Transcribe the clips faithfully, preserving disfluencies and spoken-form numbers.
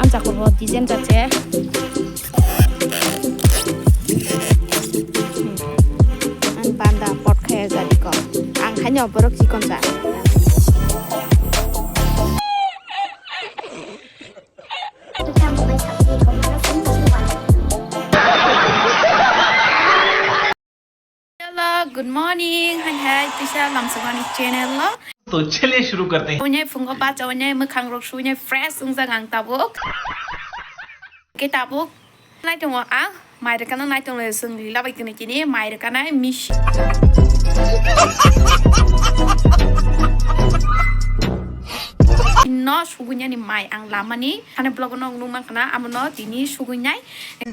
Chakurbo design jache. Ang banda pot khaya jadi ko. Ang hanya borok chikon ja. Hello, good morning. Hai hai, tisa lamsogani channel lo. तो चलिए शुरू करते हैं। Unyai phungo bacha unyai mwkhang rok sunyai fresh ungjak ang tabuk. Ke tabuk nai tongo ang mai rwkano nai tongo chwng lila bai kini kini mai rwkanai miss. No sugunyani mai ang lamani hane vlog no nung mankana amono tini sugunyai.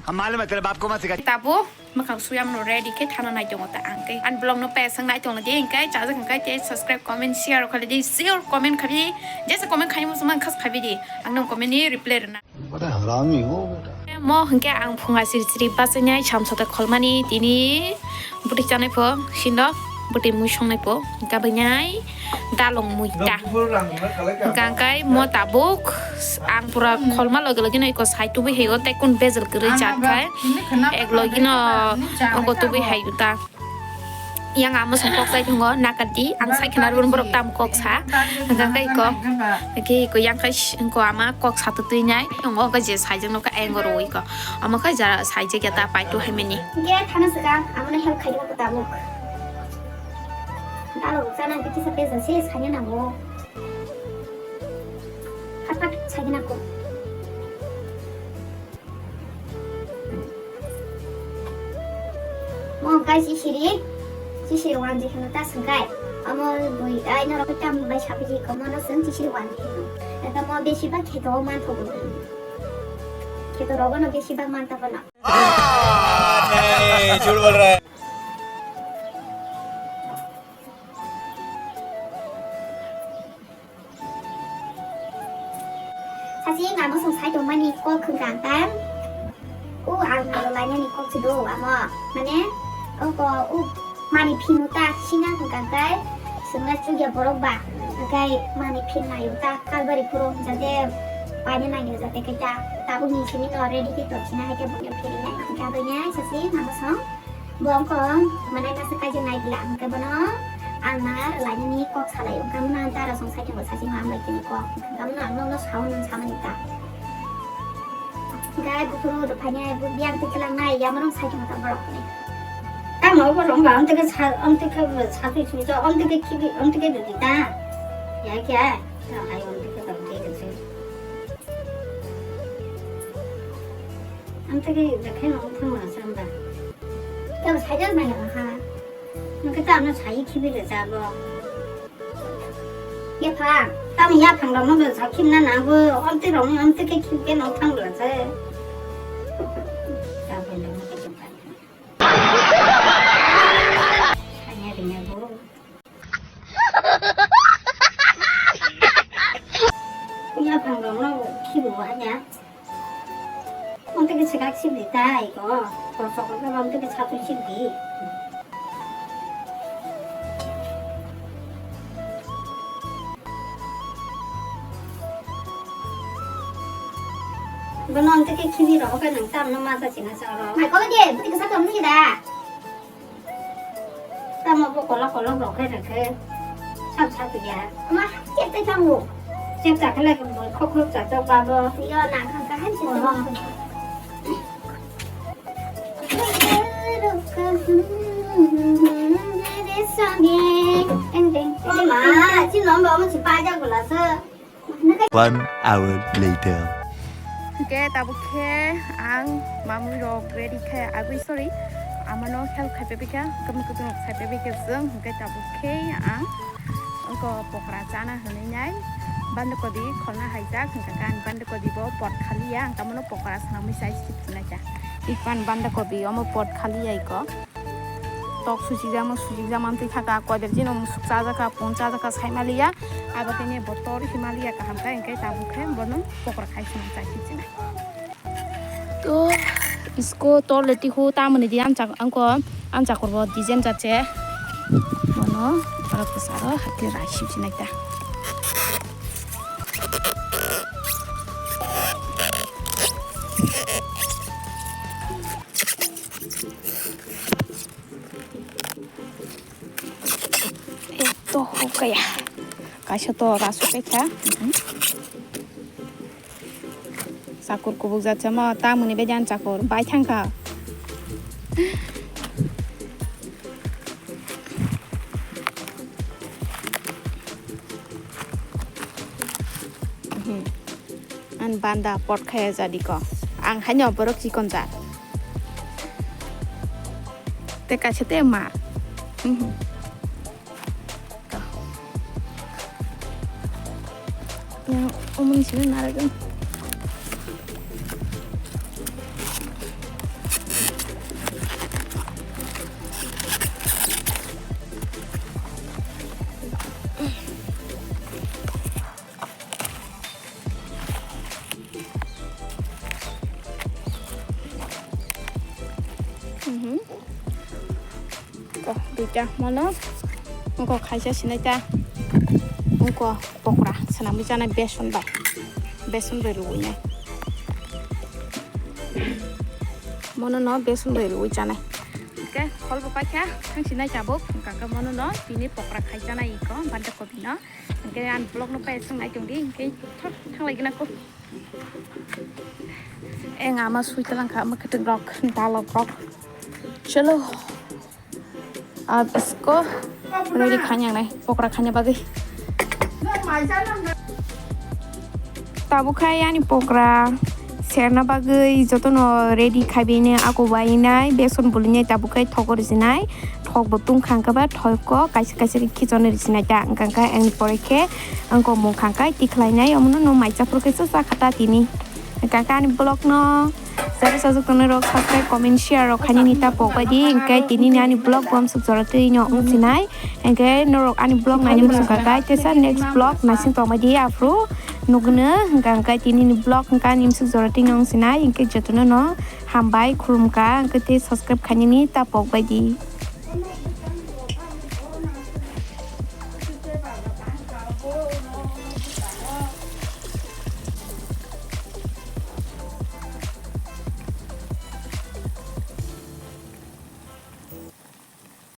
हम मालूम है तेरे बाप को मत सिखा। Tabuk Mwkhang suyamano ready khe thana nai tongo ta ang khe. Ani vlog no pesang nai tongo di, hingkhe chajak hingkhe tei subscribe, comment, share khaidi, sure comment khaidi, jesa comment khaimung sumang khas khaidi, ang nung comment ni reply rwna. बड़ा हरामी हो बेटा। Mo hingkhe ang phunga siri siri bachainai samsota kholmani tini bwtwi chanai pho, sindo bwtwi mui songnai pho, hingkhe bwinai. Dalong muita. Hingkha khe mo tabuk ang pura kholma loge loge no iko sai tubui hai o tei kun bejel kwrwi chat khai. Ek logi no ongo tubui hai uta. Yang ama song kok sai thungo nakadi ang sai khna run borok tam kok sa. Hingkha khe iko, hingkhe iko yang khai iko ama kok sa tutui nai. Ongo khe je sai jeng no khe engo roi ko. Ama khe jara sai je khe ta pai tu hai mani. Ge thana saka amana help khai ko tabuk. Dalo, sana kisa pesa se sanya nango. Kapat sanya nango. Mo kai sisiri, sisiri wanji khana ta sengkai. Amo bui ai norok tam bai sabi ji komo no seng sisiri wanji khana. Eta mo besi ba kheto man thogo. Kheto rogo no besi ba man ta kono. नहीं, झूठ बोल रहा है। Sasi ngamo song sai tongmani kok khwngkang kan. U ang nalo lainani kok sido amo. Mane, oko u mani phinu ta singa khwngkang kai. Sengna chugya borok ba. Kai mani phin nayo ta kalbari puro jate paina nayo jate kai ta. Tabuk ni simi no ready khe to sina hai ke bokya phiri nai. Jabanya sasi ngamo song. Bo wngkha, mane masa kaijak nai bwla, hwnkhe bono alna rwlainani kok salai, hwnkhe bono ang dara song saichung bo saichung ang bai tini kok, hwnkhe bono ang nokno sao nung samani ta. Hwnkhe buphuru rwphainai, bu biyang twi kwlangnai, yamarung saichung ta borokni. Tamo borok wngba, amtwkhe sa, amtwkhe satwi swijak, amtwkhe khibi, amtwkhe rwdi ta. Ya khe, ta hai amtwkhe tongthai rwswi. Amtwkhe rwkhe no wngthang ma sa hwnba. Tamo saida maya ha. Hwnkhe tamo sai khibi rwchabo. Yaphang. Tamo yaphang rokno bo sa khibna nango. Amtwi rokno amtwkhe khibkhe no thang rwla se. Yaphang rokno khe tongkha. Sanya ringya bo. Yaphang rokno khibi bo hanya. Onto ke chwkak sibdi tai ko. Kosok ko onto ke chatu sibdi. Bono onto ke khibi rok ke nang tam no ma sa china sa ro. Mai ko de, buti ke sa tam ni da. Tamo bo kolok kolok rok khe rwkhe. Sab sab ya. Ma, chep tai tango. Chep ta khala ke bo khok khok cha chok ba bo. Yo na khang ka han chep. Oho. Teng teng. O ma, chi nom ba mo chi pa ja gula se. One hour later. Hwnkhe tabuk khe ang mamui rok ready khe agwi, sorry, amano help khai paipai kha, kwmwi kwchwng rok sai paipai khe chwng, hwnkhe tabuk khe ang wngkha pokra chana hwnwi nai, bandakobi kholna haijak, hwnkhe ang bandakobi bo pot khaliya, ang tamano pokra swnamwi chai sip sinai kha. Ipan bandakobi omo pot khaliya iko. Tok suchijak, mo suchijak mantwi thaka, koider jino musuk chajakha, pon chajakha, saimaliya. Abo khe ne bo tor himaliya kaham khe, hwnkhe tabuk khe bono pokra khai swnam chai sijinai. To isko tor leti hu tamoni di amchak angko amchakur bo design jache. Bono oro bwsaro hati rai sijinai ta. Kaisa to rasu khe kha. Chakur kubuk jat samo tamoni bai jan chakur bai thang kha. An banda pot khaya jadi ko. Ang haino borok chikon jat. Te kaisa te ma. Yang umum sini narik. Mhm. Ko duita mono. Ko khaisa sinai ta. Ko pokra sanami chana beson bai. Beson bai ruwi nai. Mono no beson bai ruwi chanai. Ke khol bo paikha thang sinai tabuk. Kaka mono no tini pokra khai chanai ko banda kopi no. Hingke ani vlog no pai song nai tong di, hingke thok thang lai gina ko. Eng ama sui talang kha, ama kwtwng rok, dalok rok. Chalo. Ab isko ready khanya nai, pokra khanya bagwi. Tabuk khai ani pokra serna bagwi jotono ready khai bini ako bai nai, beson buli nai, tabuk khai thok rwjinai. Thok bo tungkha hwnkhe ba thok o kaisa kaisa khe khichonwi rwsinai ta, hwnkha hwnkhe ang ni pore khe ang komung kha hwnkhe tikhlai nai, omono no mai chaphuru khe cha cha kha ta tini. Hwnkha hwnkhe ani vlog no jara sajak tongnai rok subscribe, comment, share rok khainani ta pok bai di, hwnkhe tini ni ani vlog bo amsuk jora twi no wng sinai, hwnkhe norok ani vlog naini muchung kha khe teisa next vlog naising tong bai di aphuru nugno, hwnkha hwnkhe tini ni vlog hwnkha ani amsuk jora twi no wng sinai, hwnkhe jotono no hambai khulum kha, hwnkhe tei subscribe khainani ta pok bai di.